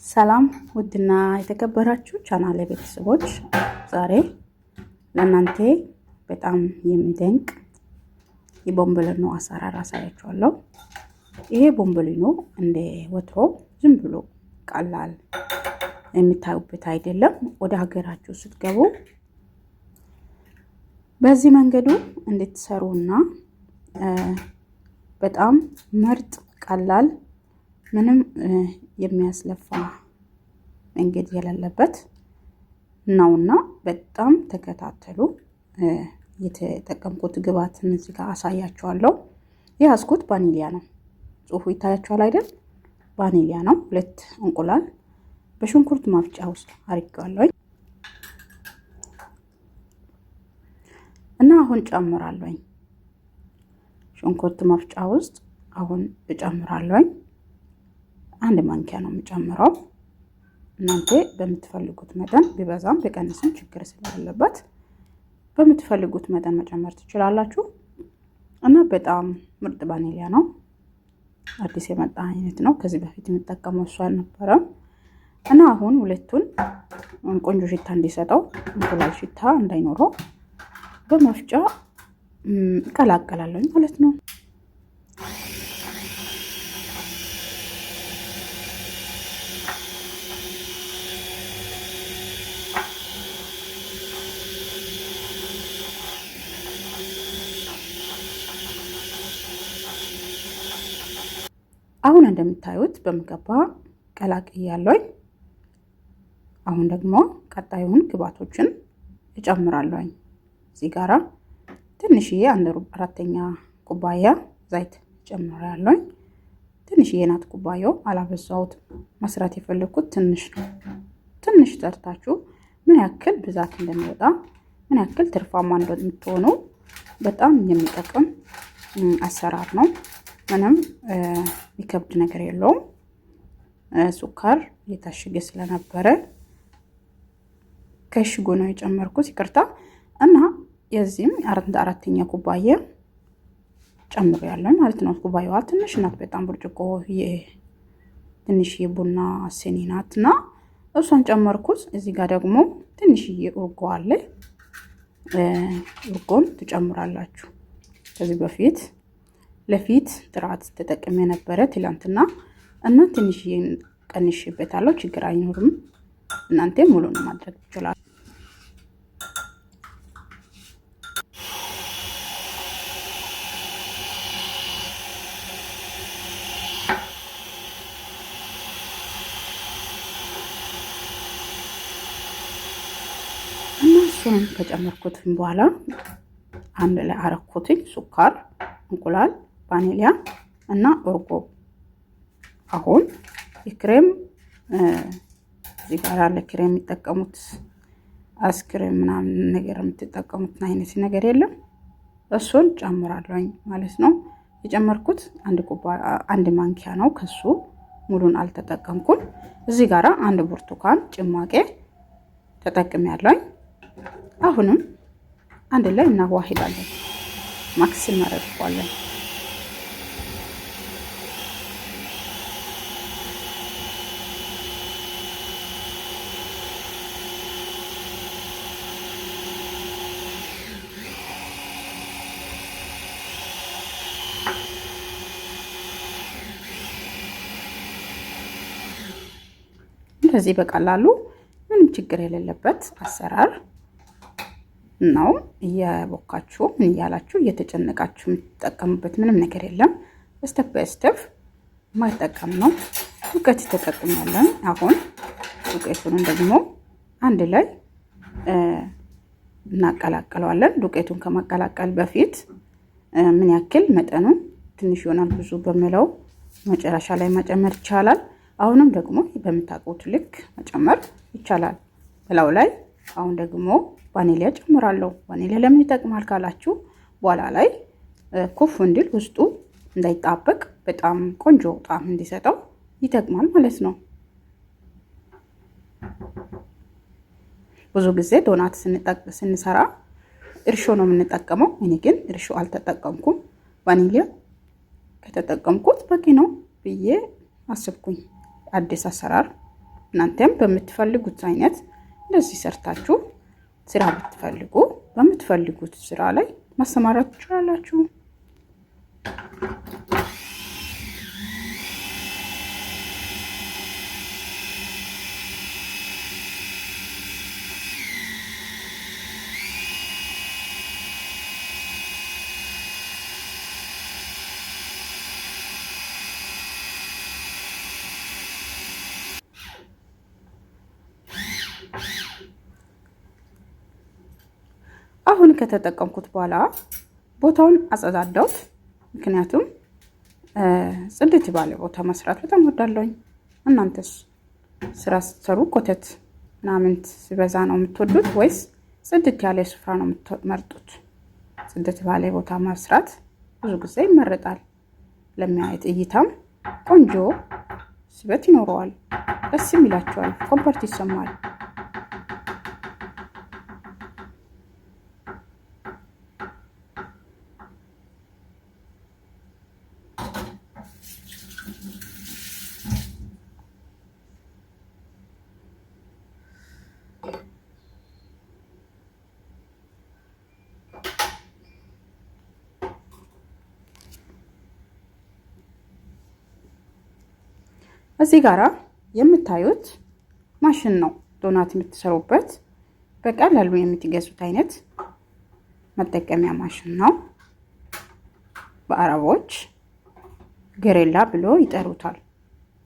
ሰላም ውድና የተከበራችሁ ቻናል ቤተሰቦች፣ ዛሬ ለእናንተ በጣም የሚደንቅ የቦምቦሊኖ አሰራር አሳያችኋለሁ። ይሄ ቦምቦሊኖ እንደ ወትሮ ዝም ብሎ ቀላል የሚታዩበት አይደለም። ወደ ሀገራችሁ ስትገቡ በዚህ መንገዱ እንድትሰሩና በጣም ምርጥ ቀላል ምንም የሚያስለፋ መንገድ የሌለበት ነውና በጣም ተከታተሉ። የተጠቀምኩት ግብአትን እዚህ ጋር አሳያችኋለሁ። የያዝኩት ቫኒሊያ ነው። ጽሁፉ ይታያችኋል አይደል? ቫኒሊያ ነው። 2 እንቁላል በሽንኩርት ማፍጫ ውስጥ አድርጌዋለሁ እና አሁን ጨምራለሁኝ። ሽንኩርት መፍጫ ውስጥ አሁን እጨምራለሁኝ። 1 ማንኪያ ነው የምጨምረው። እናንተ በምትፈልጉት መጠን ቢበዛም ቢቀንስም ችግር ስለሌለበት በምትፈልጉት መጠን መጨመር ትችላላችሁ። እና በጣም ምርጥ ቫኒሊያ ነው። አዲስ የመጣ አይነት ነው። ከዚህ በፊት የምጠቀመው እሱ አልነበረም። እና አሁን ሁለቱን ቆንጆ ሽታ እንዲሰጠው እንቁላል ሽታ እንዳይኖረው በመፍጫ እቀላቀላለሁ ማለት ነው። አሁን እንደምታዩት በሚገባ ቀላቅያለሁኝ። አሁን ደግሞ ቀጣዩን ግብአቶችን እጨምራለሁኝ። እዚህ ጋራ ትንሽዬ 1.25 ኩባያ ዘይት እጨምራለሁኝ። ትንሽዬ ናት ኩባያው፣ አላበዛሁትም። መስራት የፈለኩት ትንሽ ነው። ትንሽ ጠርታችሁ ምን ያክል ብዛት እንደሚወጣ ምን ያክል ትርፋማ እንደምትሆኑ በጣም የሚጠቅም አሰራር ነው። ምንም የሚከብድ ነገር የለውም። ሱካር የታሸገ ስለነበረ ከሽጎ ነው የጨመርኩት፣ ይቅርታ። እና የዚህም 4.5 ኩባያ ጨምሬያለሁ ማለት ነው። ኩባያዋ ትንሽ ናት፣ በጣም ብርጭቆ ትንሽ የቡና ስኒ ናትና እሷን ጨመርኩት። እዚህ ጋር ደግሞ ትንሽዬ እርጎ አለ። እርጎን ትጨምራላችሁ። ከዚህ በፊት ለፊት ጥራት ተጠቅሜ ነበረ ትላንትና እና ትንሽዬ ቀንሼበታለሁ። ችግር አይኖርም። እናንተ ሙሉን ማድረግ ትችላላችሁ። እና እሱንም ከጨመርኩትም በኋላ አንድ ላይ አረኩትኝ ሱካር፣ እንቁላል፣ ቫኒሊያ እና እርጎ። አሁን የክሬም እዚህ ጋር አለ ክሬም የሚጠቀሙት አይስክሬም ምናምን ነገር የምትጠቀሙት አይነት ነገር የለም። እሱን ጨምራለሁኝ ማለት ነው። የጨመርኩት 1 ማንኪያ ነው። ከሱ ሙሉን አልተጠቀምኩም። እዚህ ጋራ 1 ብርቱካን ጭማቄ ተጠቅሜያለሁኝ። አሁንም አንድ ላይ እናዋሂዳለን፣ ማክስ እናደርገዋለን። እንደዚህ በቀላሉ ምንም ችግር የሌለበት አሰራር ነው። እየቦካችሁ ምን እያላችሁ እየተጨነቃችሁ የምትጠቀሙበት ምንም ነገር የለም። step by step ማይጠቀም ነው። ዱቄት ተጠቅሜያለሁ። አሁን ዱቄቱን ደግሞ አንድ ላይ እናቀላቅለዋለን። ዱቄቱን ከማቀላቀል በፊት ምን ያክል መጠኑ ትንሽ ይሆናል ብዙ በሚለው መጨረሻ ላይ መጨመር ይቻላል። አሁንም ደግሞ በምታውቁት ልክ መጨመር ይቻላል። በላዩ ላይ አሁን ደግሞ ቫኒሊያ ጨምራለሁ። ቫኒሊያ ለምን ይጠቅማል ካላችሁ በኋላ ላይ ኩፍ እንዲል ውስጡ እንዳይጣበቅ በጣም ቆንጆ ጣዕም እንዲሰጠው ይጠቅማል ማለት ነው። ብዙ ጊዜ ዶናት ስንሰራ እርሾ ነው የምንጠቀመው። እኔ ግን እርሾ አልተጠቀምኩም። ቫኒሊያ ከተጠቀምኩት በቂ ነው ብዬ አስብኩኝ። አዲስ አሰራር እናንተም በምትፈልጉት አይነት እንደዚህ ሰርታችሁ ስራ ብትፈልጉ በምትፈልጉት ስራ ላይ ማሰማራት ትችላላችሁ። አሁን ከተጠቀምኩት በኋላ ቦታውን አጸዳዳሁት። ምክንያቱም ጽድት ባለ ቦታ መስራት በጣም ወዳለሁኝ። እናንተስ ስራ ስትሰሩ ኮተት ምናምን ሲበዛ ነው የምትወዱት ወይስ ጽድት ያለ ስፍራ ነው የምትመርጡት? ጽድት ባለ ቦታ መስራት ብዙ ጊዜ ይመረጣል። ለሚያየት እይታም ቆንጆ ስበት ይኖረዋል። ደስም ይላቸዋል። Comfort ይሰማል። እዚህ ጋራ የምታዩት ማሽን ነው። ዶናት የምትሰሩበት በቀላሉ የምትገዙት አይነት መጠቀሚያ ማሽን ነው። በአረቦች ግሬላ ብሎ ይጠሩታል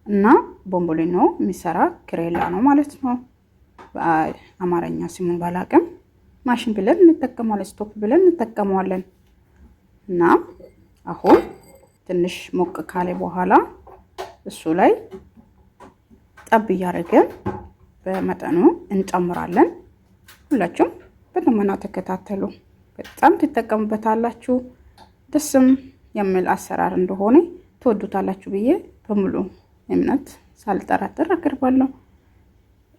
እና ቦምቦሊኖ የሚሰራ ግሬላ ነው ማለት ነው። በአማርኛ ስሙን ባላቅም ማሽን ብለን እንጠቀመዋለን፣ ስቶፕ ብለን እንጠቀመዋለን። እና አሁን ትንሽ ሞቅ ካለ በኋላ እሱ ላይ ጠብ እያደረግን በመጠኑ እንጨምራለን። ሁላችሁም በጥሞና ተከታተሉ፣ በጣም ትጠቀሙበታላችሁ። ደስም የሚል አሰራር እንደሆነ ትወዱታላችሁ ብዬ በሙሉ እምነት ሳልጠራጠር አቀርባለሁ።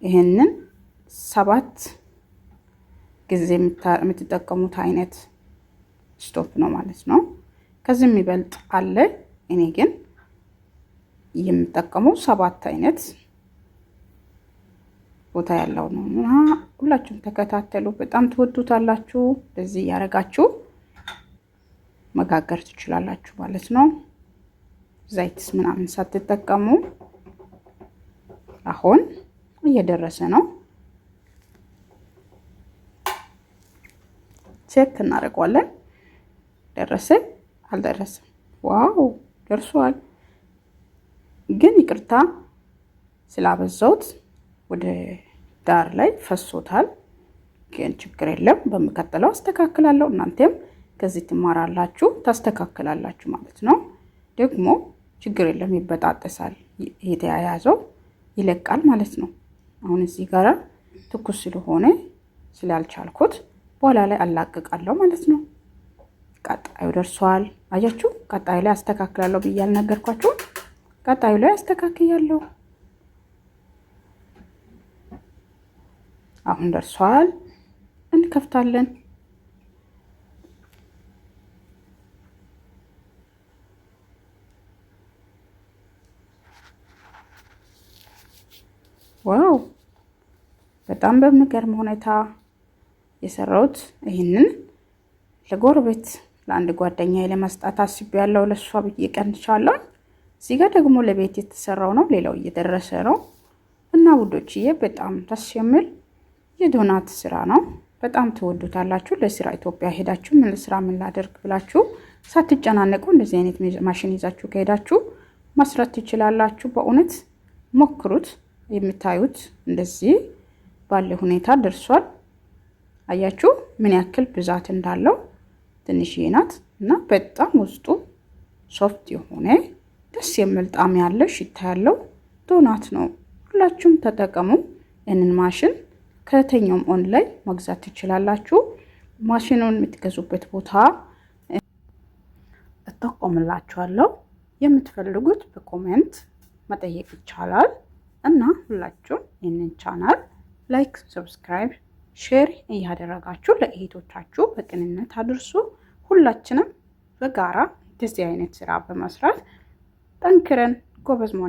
ይህንን 7 ጊዜ የምትጠቀሙት አይነት ስቶፕ ነው ማለት ነው። ከዚህ የሚበልጥ አለ። እኔ ግን የምጠቀመው 7 አይነት ቦታ ያለው ነው እና ሁላችሁም ተከታተሉ፣ በጣም ትወዱታላችሁ። በዚህ እያደረጋችሁ መጋገር ትችላላችሁ ማለት ነው። ዘይትስ ምናምን ሳትጠቀሙ። አሁን እየደረሰ ነው። Check እናደርገዋለን። ደረሰ አልደረሰም? Wow ደርሷል። ግን ይቅርታ ስላበዛሁት ወደ ዳር ላይ ፈሶታል። ግን ችግር የለም፣ በሚቀጥለው አስተካክላለሁ። እናንተም ከዚህ ትማራላችሁ፣ ታስተካክላላችሁ ማለት ነው። ደግሞ ችግር የለም፣ ይበጣጠሳል፣ የተያያዘው ይለቃል ማለት ነው። አሁን እዚህ ጋር ትኩስ ስለሆነ ስላልቻልኩት በኋላ ላይ አላቅቃለሁ ማለት ነው። ቀጣዩ ደርሷል። አያችሁ፣ ቀጣዩ ላይ አስተካክላለሁ ብዬ አልነገርኳችሁ? ቀጣዩ ላይ አስተካክያለሁ። አሁን ደርሷል። እንከፍታለን። Wow በጣም በሚገርም ሁኔታ የሰራሁት ይህንን ለጎረቤት ለአንድ ጓደኛዬ ለመስጣት አስቤያለሁ። ለእሷ ብዬ ቀንቻለሁ። እዚህ ጋር ደግሞ ለቤት የተሰራው ነው። ሌላው እየደረሰ ነው እና ውዶችዬ በጣም ደስ የሚል የዶናት ስራ ነው። በጣም ትወዱታላችሁ። ለስራ ኢትዮጵያ ሄዳችሁ ምን ስራ ምን ላደርግ ብላችሁ ሳትጨናነቁ እንደዚህ አይነት ማሽን ይዛችሁ ከሄዳችሁ መስራት ትችላላችሁ። በእውነት ሞክሩት። የምታዩት እንደዚህ ባለ ሁኔታ ደርሷል። አያችሁ ምን ያክል ብዛት እንዳለው። ትንሽዬ ናት እና በጣም ውስጡ soft የሆነ ደስ የሚል ጣዕም ያለው ሽታ ያለው ዶናት ነው። ሁላችሁም ተጠቀሙ። ይህንን ማሽን ከየትኛውም ኦንላይን መግዛት ትችላላችሁ። ማሽኑን የምትገዙበት ቦታ እጠቆምላችኋለሁ። የምትፈልጉት በ comment መጠየቅ ይቻላል። እና ሁላችሁም ይህንን channel like፣ subscribe፣ share እያደረጋችሁ ለእህቶቻችሁ በቅንነት አድርሱ። ሁላችንም በጋራ እንደዚህ አይነት ስራ በመስራት ጠንክረን ጎበዝ መሆን